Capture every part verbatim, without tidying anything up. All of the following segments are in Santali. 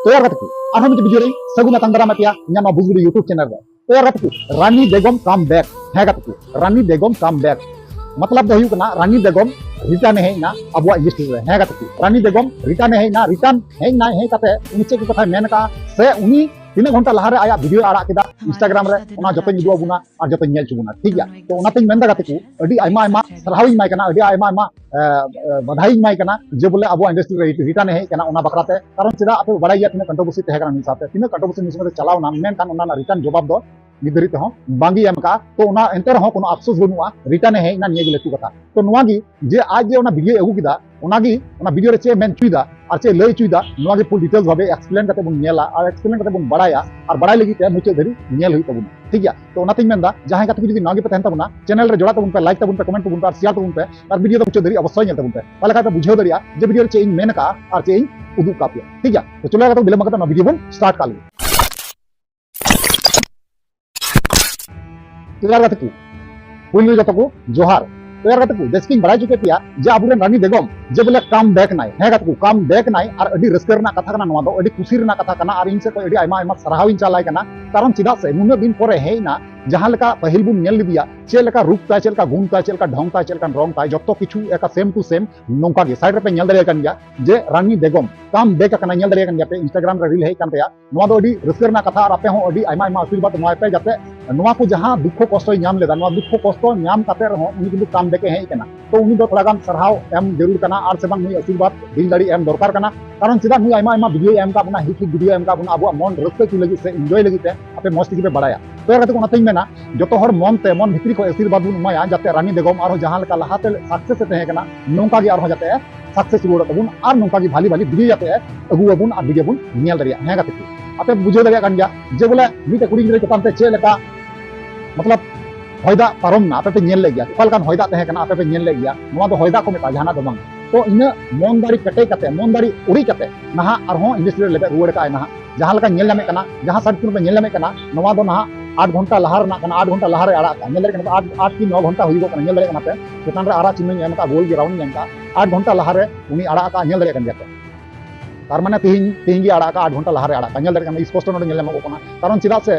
ᱛᱚ ᱭᱟᱨ ᱜᱟᱛᱮ ᱠᱚ, ᱟᱨᱦᱚᱸ ᱢᱤᱫᱴᱮᱱ ᱵᱷᱤᱰᱤᱭᱳ ᱨᱮᱧ ᱥᱟᱹᱜᱩᱱ ᱟᱛᱟᱝ ᱫᱟᱨᱟᱢᱮᱫ ᱯᱮᱭᱟ ᱤᱧᱟᱹᱜ ᱱᱚᱣᱟ ᱵᱩᱡᱽ ᱵᱷᱤᱰᱤᱭᱳ YouTube ᱪᱮᱱᱮᱞ ᱨᱮ᱾ ᱛᱚ ᱭᱟᱨ ᱜᱟᱛᱮ ᱠᱚ, ᱨᱟᱱᱤ ᱵᱮᱜᱚᱢ ᱠᱟᱢ ᱵᱮᱠ᱾ ᱦᱮᱸ ᱜᱟᱛᱮ ᱠᱚ, ᱨᱟᱱᱤ ᱵᱮᱜᱚᱢ ᱠᱟᱢ ᱵᱮᱠ᱾ ᱢᱚᱛᱞᱚᱵ ᱫᱚ ᱦᱩᱭᱩᱜ ᱠᱟᱱᱟ, ᱨᱟᱱᱤ ᱵᱮᱜᱚᱢ ᱨᱤᱴᱟᱨᱱ ᱮ ᱦᱮᱡ ᱮᱱᱟ ᱟᱵᱚᱣᱟᱜ ᱤᱱᱰᱟᱥᱴᱨᱤ ᱨᱮ᱾ ᱦᱮᱸ ᱜᱟᱛᱮ ᱠᱚ, ᱨᱟᱱᱤ ᱵᱮᱜᱚᱢ ᱨᱤᱴᱟᱨᱱ ᱮ ᱦᱮᱡ ᱮᱱᱟ᱾ ᱨᱤᱴᱟᱨᱱ ᱦᱮᱡ ᱮᱱᱟ, ᱦᱮᱡ ᱠᱟᱛᱮ ᱩᱱᱤ ᱪᱮᱫ ᱠᱚ ᱠᱟᱛᱷᱟᱭ ᱢᱮᱱ ᱟᱠᱟᱫᱼᱟ, ᱥᱮ ᱩᱱᱤ ᱛᱤᱱᱟᱹᱜ ᱜᱷᱚᱱᱴᱟ ᱞᱟᱦᱟᱨᱮ ᱟᱭᱟᱜ ᱵᱷᱤᱰᱤᱭᱳ ᱟᱲᱟᱜ ᱠᱮᱫᱟ ᱤᱱᱥᱴᱟᱜᱨᱟᱢ ᱨᱮ, ᱚᱱᱟ ᱡᱚᱛᱚᱧ ᱩᱫᱩᱜ ᱟᱵᱚᱱᱟ ᱟᱨ ᱡᱚᱛᱚᱧ ᱧᱮᱞ ᱦᱚᱪᱚ ᱵᱚᱱᱟ, ᱴᱷᱤᱠ ᱜᱮᱭᱟ? ᱛᱚ ᱚᱱᱟᱛᱮᱧ ᱢᱮᱱᱫᱟ ᱜᱟᱛᱮ ᱠᱚ, ᱟᱹᱰᱤ ᱟᱭᱢᱟ ᱟᱭᱢᱟ ᱥᱟᱨᱦᱟᱣᱤᱧ ᱮᱢᱟᱭ ᱠᱟᱱᱟ, ᱟᱹᱰᱤ ᱟᱭᱢᱟ ᱟᱭᱢᱟ ᱮ, ᱮ, ᱵᱟᱫᱷᱟᱭᱤᱧ ᱮᱢᱟᱭ ᱠᱟᱱᱟ ᱡᱮ ᱵᱚᱞᱮ ᱟᱵᱚᱣᱟᱜ ᱤᱱᱰᱟᱥᱴᱨᱤ ᱨᱮ ᱨᱤᱴᱟᱨᱱ ᱮ ᱦᱮᱡ ᱠᱟᱱᱟ᱾ ᱚᱱᱟ ᱵᱟᱠᱷᱨᱟᱛᱮ, ᱠᱟᱨᱚᱱ ᱪᱮᱫᱟᱜ ᱟᱯᱮ ᱵᱟᱲᱟᱭ ᱜᱮᱭᱟ ᱛᱤᱱᱟᱹᱜ ᱠᱚᱱᱴᱨᱳᱵᱷᱟᱨᱥᱤ ᱛᱟᱦᱮᱸ ᱠᱟᱱᱟ ᱢᱤᱫ ᱥᱟᱶᱛᱮ, ᱛᱤᱱᱟᱹᱜ ᱠᱚᱱᱴᱨᱳᱵᱷᱟᱨᱥᱤ ᱢᱤᱫ ᱥᱚᱸᱜᱮ ᱛᱮ ᱪᱟᱞᱟᱣ ᱮᱱᱟ, ᱢᱮᱱᱠᱷᱟᱱ ᱚᱱᱟ ᱨᱮᱱᱟᱜ ᱨᱤᱴᱟᱨᱱ ᱡᱚᱵᱟᱵ ᱫᱚ ᱱᱤᱛ ᱫᱷᱟᱹᱨᱤᱡ ᱛᱮᱦᱚᱸ ᱵᱟᱝᱜᱮ ᱮᱢ ᱠᱟᱜᱼᱟ᱾ ᱛᱚ ᱚᱱᱟ ᱮᱱᱛᱮ ᱨᱮᱦᱚᱸ ᱠᱳᱱᱳ ᱟᱯᱥᱳᱥ ᱵᱟᱹᱱᱩᱜᱼᱟ, ᱨᱤᱴᱟᱨᱱ ᱮ ᱦᱮᱡ ᱮᱱᱟ, ᱱᱤᱭᱟᱹ ᱜᱮ ᱞᱟᱹᱴᱩ ᱠᱟᱛᱷᱟ᱾ ᱛᱚ ᱱᱚᱣᱟ ᱜᱮ ᱡᱮ ᱟᱡ ᱡᱮ ᱚᱱᱟ ᱵᱷᱤᱰᱤᱭᱳᱭ ᱟᱹᱜᱩ ᱠᱮᱫᱟ, ᱚᱱᱟᱜᱮ ᱚᱱᱟ ᱵᱷᱤᱰᱤᱭᱳ ᱨᱮ ᱪᱮᱫ ᱮ ᱢᱮᱱ ᱦᱚᱪᱚᱭᱮᱫᱟ ᱟᱨ ᱪᱮᱫ ᱮ ᱞᱟᱹᱭ ᱦᱚᱪᱚᱭᱮᱫᱟ, ᱱᱚᱣᱟ ᱜᱮ ᱯᱷᱩᱞ ᱰᱤᱴᱮᱞᱥ ᱵᱷᱟᱵᱮ ᱮᱠᱥᱯᱞᱮᱱ ᱠᱟᱛᱮ ᱵᱚᱱ ᱧᱮᱞᱟ ᱟᱨ ᱮᱠᱥᱯᱞᱮᱱ ᱠᱟᱛᱮ ᱵᱚᱱ ᱵᱟᱲᱟᱭᱟ, ᱟᱨ ᱵᱟᱲᱟᱭ ᱞᱟᱹᱜᱤᱫ ᱛᱮ ᱢᱩᱪᱟᱹᱫ ᱫᱷᱟᱹᱵᱤᱡ ᱧᱮᱞ ᱦᱩᱭᱩᱜ ᱛᱟᱵᱚᱱᱟ, ᱴᱷᱤᱠ ᱜᱮᱭᱟ? ᱛᱚ ᱚᱱᱟᱛᱤᱧ ᱢᱮᱱᱫᱟ, ᱡᱟᱦᱟᱸᱭ ᱜᱟᱛᱮ ᱠᱚ ᱡᱩᱫᱤ ᱱᱚᱣᱟ ᱜᱮᱯᱮ ᱛᱟᱦᱮᱱ ᱛᱟᱵᱚᱱᱟ, ᱪᱮᱱᱮᱞ ᱨᱮ ᱡᱚᱲᱟᱜ ᱛᱟᱵᱚᱱ ᱯᱮ, ᱞᱟᱭᱤᱠ ᱛᱟᱵᱚᱱ ᱯᱮ, ᱠᱚᱢᱮᱱᱴ ᱛᱟᱵᱚᱱ ᱯᱮ ᱟᱨ ᱥᱮᱭᱟᱨ ᱛᱟᱵᱚᱱ ᱯᱮ, ᱟᱨ ᱵᱷᱤᱰᱤᱭᱳ ᱫᱚ ᱢᱩᱪᱟᱹᱫ ᱫᱷᱟᱹᱵᱤᱡ ᱚᱵᱚᱥᱥᱳᱭ ᱧᱮᱞ ᱛᱟᱵᱚᱱ ᱯᱮ, ᱛᱟᱦᱚᱞᱮ ᱠᱷᱟᱱ ᱯᱮ ᱵᱩᱡᱷᱟᱹᱣ ᱫᱟᱲᱮᱭᱟᱜᱼᱟ ᱡᱮ ᱵᱷᱤᱰᱤᱭᱳ ᱨᱮ ᱪᱮᱫ ᱤᱧ ᱢᱮᱱ ᱟᱠᱟᱫᱼᱟ ᱟᱨ ᱪᱮᱫ ᱤᱧ ᱩᱫᱩᱜ ᱟᱠᱟᱫ ᱯᱮᱭᱟ, ᱴᱷᱤᱠ ᱜᱮᱭᱟ? ᱛᱚ ᱪᱚᱞᱚ ᱜᱟᱛᱮ ᱠᱚ, ᱵᱤᱞᱚᱢ ᱵᱟᱝ ᱠᱟᱛᱮ ᱱᱚᱣᱟ ᱵᱷᱤᱰᱤᱭᱳ ᱵᱚᱱ ᱥᱴᱟᱨᱴ ᱠᱟᱜ ᱞᱮᱜᱮ᱾ ᱛᱚ ᱭᱟᱨ ᱜᱟᱛᱮ ᱠᱚ, ᱯᱩᱭᱞᱩ ᱡᱚᱛᱚ ᱠᱚ ᱡᱚᱦᱟᱨ᱾ ᱛᱚ ᱭᱟᱨ ᱜᱟᱛᱮ ᱠᱚ, ᱡᱟᱹᱥᱛᱤᱧ ᱵᱟᱲᱟᱭ ᱦᱚᱪᱚ ᱠᱮᱫ ᱯᱮᱭᱟ ᱡᱮ ᱟᱵᱚᱨᱮᱱ ᱨᱟᱱᱤ ᱵᱮᱜᱚᱢ ᱡᱮ ᱵᱚᱞᱮ ᱠᱟᱢ ᱵᱮᱠ ᱱᱟᱭ᱾ ᱦᱮᱸ ᱜᱟᱛᱮ ᱠᱚ, ᱠᱟᱢ ᱵᱮᱠ ᱱᱟᱭ, ᱟᱨ ᱟᱹᱰᱤ ᱨᱟᱹᱥᱠᱟᱹ ᱨᱮᱱᱟᱜ ᱠᱟᱛᱷᱟ ᱠᱟᱱᱟ ᱱᱚᱣᱟ ᱫᱚ, ᱟᱹᱰᱤ ᱠᱩᱥᱤ ᱨᱮᱱᱟᱜ ᱠᱟᱛᱷᱟ ᱠᱟᱱᱟ, ᱟᱨ ᱤᱧ ᱥᱮᱫ ᱠᱷᱚᱱ ᱟᱹᱰᱤ ᱟᱭᱢᱟ ᱟᱭᱢᱟ ᱥᱟᱨᱦᱟᱣ ᱤᱧ ᱪᱟᱞᱟᱭ ᱠᱟᱱᱟ᱾ ᱠᱟᱨᱚᱱ ᱪᱮᱫᱟᱜ ᱥᱮ ᱱᱩᱱᱟᱹᱜ ᱫᱤᱱ ᱯᱚᱨᱮ ᱦᱮᱡ ᱮᱱᱟ, ᱡᱟᱦᱟᱸ ᱞᱮᱠᱟ ᱯᱟᱹᱦᱤᱞ ᱵᱚᱱ ᱧᱮᱞ ᱞᱮᱫᱮᱭᱟ, ᱪᱮᱫ ᱞᱮᱠᱟ ᱨᱩᱯ ᱛᱟᱭ, ᱪᱮᱫ ᱞᱮᱠᱟ ᱜᱩᱱ ᱛᱟᱭ, ᱪᱮᱫ ᱞᱮᱠᱟ ᱰᱷᱚᱝ ᱛᱟᱭ, ᱪᱮᱫ ᱞᱮᱠᱟ ᱨᱚᱝ ᱛᱟᱭ, ᱡᱚᱛᱚ ᱠᱤᱪᱷᱩ ᱮᱠᱟ ᱥᱮᱢ ᱴᱩ ᱥᱮᱢ ᱱᱚᱝᱠᱟ ᱜᱮ᱾ ᱥᱟᱭᱤᱰ ᱨᱮᱯᱮ ᱧᱮᱞ ᱫᱟᱲᱮᱭᱟᱜ ᱠᱟᱱ ᱜᱮᱭᱟ ᱡᱮ ᱨᱟᱱᱤ ᱵᱮᱜᱚᱢ ᱠᱟᱢ ᱵᱮᱠ ᱟᱠᱟᱱᱟ, ᱧᱮᱞ ᱫᱟᱲᱮᱭᱟᱜ ᱠᱟᱱ ᱜᱮᱭᱟ ᱯᱮ, ᱤᱱᱥᱴᱟᱜᱨᱟᱢ ᱨᱮ ᱨᱤᱞ ᱦᱮᱡ ᱠᱟᱱ ᱛᱟᱭᱟ᱾ ᱱᱚᱣᱟ ᱫᱚ ᱟᱹᱰᱤ ᱨᱟᱹᱥᱠᱟᱹ ᱨᱮᱱᱟᱜ ᱠᱟᱛᱷᱟ, ᱟᱨ ᱟᱯᱮ ᱦᱚᱸ ᱟᱹᱰᱤ ᱟᱭᱢᱟ ᱟᱭᱢᱟ ᱟᱥᱤᱨᱵᱟᱫ ᱮᱢᱟᱭ ᱯᱮ, ᱡᱟᱛᱮ ᱱᱚᱣᱟ ᱠᱚ ᱡᱟᱦᱟᱸ ᱫᱩᱠᱠᱷᱚ ᱠᱚᱥᱴᱚᱭ ᱧᱟᱢ ᱞᱮᱫᱟ, ᱱᱚᱣᱟ ᱫᱩᱠᱠᱷᱚ ᱠᱚᱥᱴᱚ ᱧᱟᱢ ᱠᱟᱛᱮ ᱨᱮᱦᱚᱸ ᱩᱱᱤ ᱠᱤᱱᱛᱩ ᱠᱟᱢ ᱵᱮᱠ ᱮ ᱦᱮᱡ ᱟᱠᱟᱱᱟ᱾ ᱛᱚ ᱩᱱᱤ ᱫᱚ ᱛᱷᱚᱲᱟ ᱜᱟᱱ ᱥᱟᱨᱦᱟᱣ ᱮᱢ ᱡᱟᱹᱨᱩᱲ ᱠᱟᱱᱟ, ᱟᱨ ᱥᱮ ᱵᱟᱝ ᱱᱩᱭ ᱟᱥᱤᱨᱵᱟᱫ ᱫᱤᱞ ᱫᱟᱲᱮ ᱮᱢ ᱫᱚᱨᱠᱟᱨ ᱠᱟᱱᱟ᱾ ᱠᱟᱨᱚᱱ ᱪᱮᱫᱟᱜ ᱱᱩᱭ ᱟᱭᱢᱟ ᱟᱭᱢᱟ ᱵᱷᱤᱰᱤᱭᱳᱭ ᱮᱢ ᱟᱠᱟᱫ ᱵᱚᱱᱟ, ᱦᱤᱴ ᱦᱤᱴ ᱵᱷᱤᱰᱤᱭᱳ ᱮᱢ ᱟᱠᱟᱫ ᱵᱚᱱᱟ ᱟᱵᱚᱣᱟᱜ ᱢᱚᱱ ᱨᱟᱹᱥᱠᱟᱹ ᱦᱚᱪᱚ ᱞᱟᱹᱜᱤᱫ ᱥᱮ ᱤᱱᱡᱚᱭ ᱞᱟᱹᱜᱤᱫ ᱛᱮ, ᱟᱯᱮ ᱢᱚᱡᱽ ᱛᱮᱜᱮ ᱯᱮ ᱵᱟᱲᱟᱭᱟ᱾ ᱛᱚ ᱭᱟᱨ ᱜᱟᱛᱮ ᱠᱚ, ᱚᱱᱟᱛᱮᱧ ᱢᱮᱱᱟ ᱡᱚᱛᱚ ᱦᱚᱲ ᱢᱚᱱ ᱛᱮ, ᱢᱚᱱ ᱵᱷᱤᱛᱨᱤ ᱠᱷᱚᱱ ᱟᱥᱤᱨᱵᱟᱫ ᱵᱚᱱ ᱮᱢᱟᱭᱟ, ᱡᱟᱛᱮ ᱨᱟᱱᱤ ᱵᱮᱜᱚᱢ ᱟᱨᱦᱚᱸ ᱡᱟᱦᱟᱸ ᱞᱮᱠᱟ ᱞᱟᱦᱟᱛᱮ ᱥᱟᱠᱥᱮᱥ ᱮ ᱛᱟᱦᱮᱸ ᱠᱟᱱᱟ, ᱱᱚᱝᱠᱟ ᱜᱮ ᱟᱨᱦᱚᱸ ᱡᱟᱛᱮ ᱥᱟᱠᱥᱮᱥ ᱨᱩᱣᱟᱹᱲᱚᱜ ᱛᱟᱵᱚᱱ, ᱟᱨ ᱱᱚᱝᱠᱟ ᱜᱮ ᱵᱷᱟᱞᱤ ᱵᱷᱟᱞᱤ ᱵᱷᱤᱰᱤᱭᱳ ᱡᱟᱛᱮ ᱟᱹᱜᱩ ᱟᱵᱚᱱ ᱟᱨ ᱵᱷᱤᱰᱤᱭᱳ ᱵᱚᱱ ᱧᱮᱞ ᱫᱟᱲᱮᱭᱟᱜ᱾ ᱦᱮᱸ ᱜᱟᱛᱮ ᱠᱚ, ᱟᱯᱮ ᱵᱩᱡᱷᱟᱹᱣ ᱫᱟᱲᱮᱭᱟᱜ ᱠᱟᱱ ᱜᱮᱭᱟ ᱡᱮ ᱵᱚᱞᱮ ᱢᱤᱫᱴᱮᱡ ᱠᱩᱲᱤ ᱜᱤᱫᱽᱨᱟᱹ ᱪᱮᱛᱟᱱ ᱛᱮ ᱪᱮᱫ ᱞᱮᱠᱟ, ᱢᱚᱛᱞᱚᱵ, ᱦᱚᱭ ᱫᱟᱜ ᱯᱟᱨᱚᱢ ᱱᱟ, ᱟᱯᱮ ᱯᱮ ᱧᱮᱞ ᱞᱮᱫ ᱜᱮᱭᱟ, ᱚᱠᱟ ᱞᱮᱠᱟᱱ ᱦᱚᱭ ᱫᱟᱜ ᱛᱟᱦᱮᱸ ᱠᱟᱱᱟ, ᱟᱯᱮ ᱯᱮ ᱧᱮᱞ ᱞᱮᱫ ᱜᱮᱭᱟ᱾ ᱱᱚᱣᱟ ᱫᱚ ᱦᱚᱭ ᱫᱟᱜ ᱠᱚ ᱢᱮᱛᱟᱜᱼᱟ, ᱡᱟᱦᱟᱱᱟᱜ ᱫᱚ ᱵᱟᱝ᱾ ᱛᱚ ᱤᱱᱟᱹ ᱢᱚᱱ ᱫᱟᱲᱮ ᱠᱮᱴᱮᱡ ᱠᱟᱛᱮ, ᱢᱚᱱ ᱫᱟᱲᱮ ᱩᱨᱤᱡ ᱠᱟᱛᱮ ᱱᱟᱦᱟᱜ ᱟᱨᱦᱚᱸ ᱤᱱᱰᱟᱥᱴᱨᱤ ᱨᱮ ᱞᱮᱵᱮᱫ ᱨᱩᱣᱟᱹᱲ ᱠᱟᱜᱼᱟᱭ ᱱᱟᱦᱟᱜ᱾ ᱡᱟᱦᱟᱸ ᱞᱮᱠᱟ ᱧᱮᱞ ᱧᱟᱢᱮᱫ ᱠᱟᱱᱟ, ᱡᱟᱦᱟᱸ ᱥᱟᱭᱤᱰ ᱠᱷᱚᱱ ᱯᱮ ᱧᱮᱞ ᱧᱟᱢᱮᱫ ᱠᱟᱱᱟ, ᱱᱚᱣᱟ ᱫᱚ ᱱᱟᱦᱟᱜ ᱟᱴ ᱜᱷᱚᱱᱴᱟ ᱞᱟᱦᱟ ᱨᱮᱱᱟᱜ ᱠᱟᱱᱟ, ᱟᱴ ᱜᱷᱚᱱᱴᱟ ᱞᱟᱦᱟ ᱨᱮ ᱟᱲᱟᱜ ᱠᱟᱜᱼᱟ᱾ ᱧᱮᱞ ᱫᱟᱲᱮᱭᱟᱜ ᱠᱟᱱᱟ ᱯᱮ, ᱟᱴ, ᱟᱴ ᱠᱤ ᱱᱚ ᱜᱷᱚᱱᱴᱟ ᱦᱩᱭᱩᱜᱚᱜ ᱠᱟᱱᱟ, ᱧᱮᱞ ᱫᱟᱲᱮᱭᱟᱜ ᱠᱟᱱᱟ ᱯᱮ, ᱪᱮᱛᱟᱱ ᱨᱮ ᱟᱨᱟᱜ ᱪᱤᱱᱦᱟᱹᱧ ᱮᱢ ᱠᱟᱜᱼᱟ, ᱜᱳᱞ ᱜᱮ ᱨᱟᱣᱩᱱᱰ ᱤᱧ ᱮᱢ ᱠᱟᱜᱼᱟ, ᱟᱴ ᱜᱷᱚᱱᱴᱟ ᱞᱟᱦᱟ ᱨᱮ ᱩᱱᱤ ᱟᱲᱟᱜ ᱠᱟᱜᱼᱟ, ᱧᱮᱞ ᱫᱟᱲᱮᱭᱟᱜ ᱠᱟᱱ ᱜᱮᱭᱟ ᱯᱮ᱾ ᱛᱟᱨ ᱢᱟᱱᱮ ᱛᱤᱦᱤᱧ, ᱛᱤᱦᱤᱧ ᱜᱮ ᱟᱲᱟᱜ ᱟᱠᱟᱫ, ᱟᱴ ᱜᱷᱚᱱᱴᱟ ᱞᱟᱦᱟᱨᱮ ᱟᱲᱟᱜ ᱟᱠᱟᱫ, ᱧᱮᱞ ᱫᱟᱲᱮᱭᱟᱜ ᱠᱟᱱᱟ, ᱥᱯᱚᱥᱴᱚ ᱱᱚᱰᱮ ᱧᱮᱞ ᱧᱟᱢᱚᱜ ᱠᱟᱱᱟ᱾ ᱠᱟᱨᱚᱱ ᱪᱮᱫᱟᱜ ᱥᱮ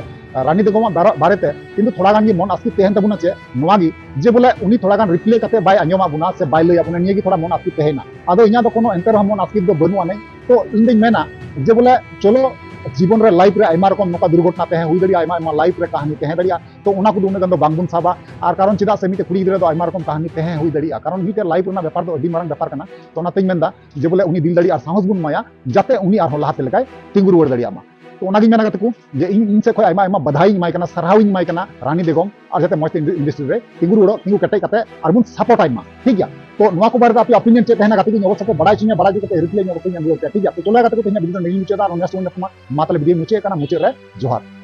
ᱨᱟᱱᱤ ᱵᱮᱜᱚᱢᱟᱜ ᱵᱟᱨ-, ᱵᱟᱨᱮᱛᱮ ᱠᱤᱱᱛᱩ ᱛᱷᱚᱲᱟ ᱜᱟᱱ ᱜᱮ ᱢᱚᱱ ᱟᱥᱠᱮᱛ ᱛᱟᱦᱮᱱ ᱛᱟᱵᱚᱱᱟ ᱪᱮ ᱱᱚᱣᱟ ᱜᱮ, ᱡᱮ ᱵᱚᱞᱮ ᱩᱱᱤ ᱛᱷᱚᱲᱟ ᱜᱟᱱ ᱨᱤᱯᱞᱟᱭ ᱠᱟᱛᱮ ᱵᱟᱭ ᱟᱸᱡᱚᱢᱟᱜ ᱵᱚᱱᱟ ᱥᱮ ᱵᱟᱭ ᱞᱟᱹᱭᱟᱜ ᱵᱚᱱᱟ, ᱱᱤᱭᱟᱹ ᱜᱮ ᱛᱷᱚᱲᱟ ᱢᱚᱱ ᱟᱥᱠᱮᱛ ᱛᱟᱦᱮᱱᱟ᱾ ᱟᱫᱚ ᱤᱧᱟᱹᱜ ᱫᱚ ᱠᱳᱱᱳ ᱮᱱᱛᱮ ᱨᱮᱦᱚᱸ ᱢᱚᱱ ᱟᱥᱠᱮᱛ ᱫᱚ ᱵᱟᱹᱱᱩᱜ ᱟᱹᱱᱤᱡ᱾ ᱛᱚ ᱤᱧ ᱫᱚᱧ ᱢᱮᱱᱟ ᱡᱮ ᱵᱚᱞᱮ ᱪᱚᱞᱚ, ᱡᱤᱵᱚᱱ ᱨᱮ, ᱞᱟᱭᱤᱯᱷ ᱨᱮ ᱟᱭᱢᱟ ᱨᱚᱠᱚᱢ ᱱᱚᱝᱠᱟ ᱫᱩᱨᱜᱷᱚᱴᱚᱱᱟ ᱛᱟᱦᱮᱸ ᱦᱩᱭ ᱫᱟᱲᱮᱭᱟᱜᱼᱟ, ᱟᱭᱢᱟ, ᱟᱭᱢᱟ ᱞᱟᱭᱤᱯᱷ ᱨᱮ ᱠᱟᱹᱦᱱᱤ ᱛᱟᱦᱮᱸ ᱫᱟᱲᱮᱭᱟᱜᱼᱟ᱾ ᱛᱚ ᱚᱱᱟ ᱠᱚᱫᱚ ᱩᱱᱟᱹᱜ ᱜᱟᱱ ᱫᱚ ᱵᱟᱝᱵᱚᱱ ᱥᱟᱵᱟ᱾ ᱟᱨ ᱠᱟᱨᱚᱱ ᱪᱮᱫᱟᱜ ᱥᱮ ᱢᱤᱫᱴᱮᱡ ᱠᱩᱲᱤ ᱜᱤᱫᱽᱨᱟᱹ ᱫᱚ ᱟᱭᱢᱟ ᱨᱚᱠᱚᱢ ᱠᱟᱹᱦᱱᱤ ᱛᱟᱦᱮᱸ ᱦᱩᱭ ᱫᱟᱲᱮᱭᱟᱜᱼᱟ, ᱠᱟᱨᱚᱱ ᱢᱤᱫᱴᱮᱡ ᱞᱟᱭᱤᱯᱷ ᱨᱮᱱᱟᱜ ᱵᱮᱯᱟᱨ ᱫᱚ ᱟᱹᱰᱤ ᱢᱟᱨᱟᱝ ᱵᱮᱯᱟᱨ ᱠᱟᱱᱟ᱾ ᱛᱚ ᱚᱱᱟᱛᱮᱧ ᱢᱮᱱᱫᱟ ᱡᱮ ᱵᱚᱞᱮ ᱩᱱᱤ ᱫᱤᱞ ᱫᱟᱲᱮ ᱟᱨ ᱥᱟᱦᱚᱥ ᱵᱚᱱ ᱮᱢᱟᱭᱟ, ᱡᱟᱛᱮ ᱩᱱᱤ ᱟᱨᱦᱚᱸ ᱞᱟᱦᱟᱛᱮ ᱞᱮᱠᱟᱭ ᱛᱤᱸᱜᱩ ᱨᱩᱣᱟᱹᱲ ᱫᱟᱲᱮᱭᱟᱜ ᱢᱟ᱾ ᱛᱚ ᱚᱱᱟᱜᱤᱧ ᱢᱮᱱᱟ ᱜᱟᱛᱮ ᱠᱚ, ᱡᱮ ᱤᱧ, ᱤᱧ ᱥᱮᱫ ᱠᱷᱚᱱ ᱟᱭᱢᱟ, ᱟᱭᱢᱟ ᱵᱟᱫᱷᱟᱣᱤᱧ ᱮᱢᱟᱭ ᱠᱟᱱᱟ, ᱥᱟᱨᱦᱟᱣᱤᱧ ᱮᱢᱟᱭ ᱠᱟᱱᱟ ᱨᱟᱱᱤ ᱵᱮᱜᱚᱢ, ᱟᱨ ᱡᱟᱛᱮ ᱢᱚᱡᱽ ᱛᱮ ᱤᱱᱰ-, ᱤᱱᱰᱟᱥᱴᱨᱤ ᱨᱮ ᱛᱤᱸᱜᱩ ᱨᱩᱣᱟᱹᱲᱚᱜ, ᱛᱤᱸᱜᱩ ᱠᱮᱴᱮᱡ ᱠᱟᱛᱮ ᱟᱨ ᱵᱚᱱ ᱥᱟᱯᱳᱨᱴ ᱟᱭ ᱢᱟ, ᱴᱷᱤᱠ ᱜᱮᱭᱟ? ᱛᱚ ᱱᱚᱣᱟ ᱠᱚ ᱵᱟᱨᱮ ᱛᱮ ᱟᱯᱮᱭᱟᱜ ᱚᱯᱤᱱᱤᱭᱚᱱ ᱪᱮᱫ ᱛᱟᱦᱮᱱᱟ ᱜᱟᱛᱮ ᱠᱚ, ᱚᱵᱚᱥᱥᱚ ᱠᱚ ᱵᱟᱲᱟᱭ ᱦᱚᱪᱚᱧᱟ, ᱵᱟᱲᱟᱭ ᱦᱚᱪᱚ ᱠᱟᱛᱮ ᱨᱤᱯᱞᱟᱭ ᱧᱚᱜ ᱠᱟᱛᱮᱧ ᱟᱹᱜᱩ ᱟᱯᱮᱭᱟ, ᱴᱷᱤᱠ ᱜᱮᱭᱟ? ᱛᱚ ᱪᱚᱞᱚ ᱜᱟᱛᱮ ᱠᱚ, ᱛᱮᱦᱮᱧᱟᱜ ᱵᱷᱤᱰᱤᱭᱳ ᱫᱚ ᱱᱤᱭᱟᱹ ᱢᱩᱪᱟᱹᱫ ᱫᱟ, ᱟᱨ ᱱᱮᱠᱥᱴ ᱵᱚᱱ ᱧᱟᱯᱟᱢᱟ᱾ ᱢᱟ ᱛᱟᱦᱞᱮ ᱵᱷᱤᱰᱤᱭᱳ ᱢᱩᱪᱟᱹᱫ ᱠᱟᱱᱟ, ᱢᱩᱪᱟᱹᱫ ᱨᱮ ᱡᱚᱦᱟᱨ᱾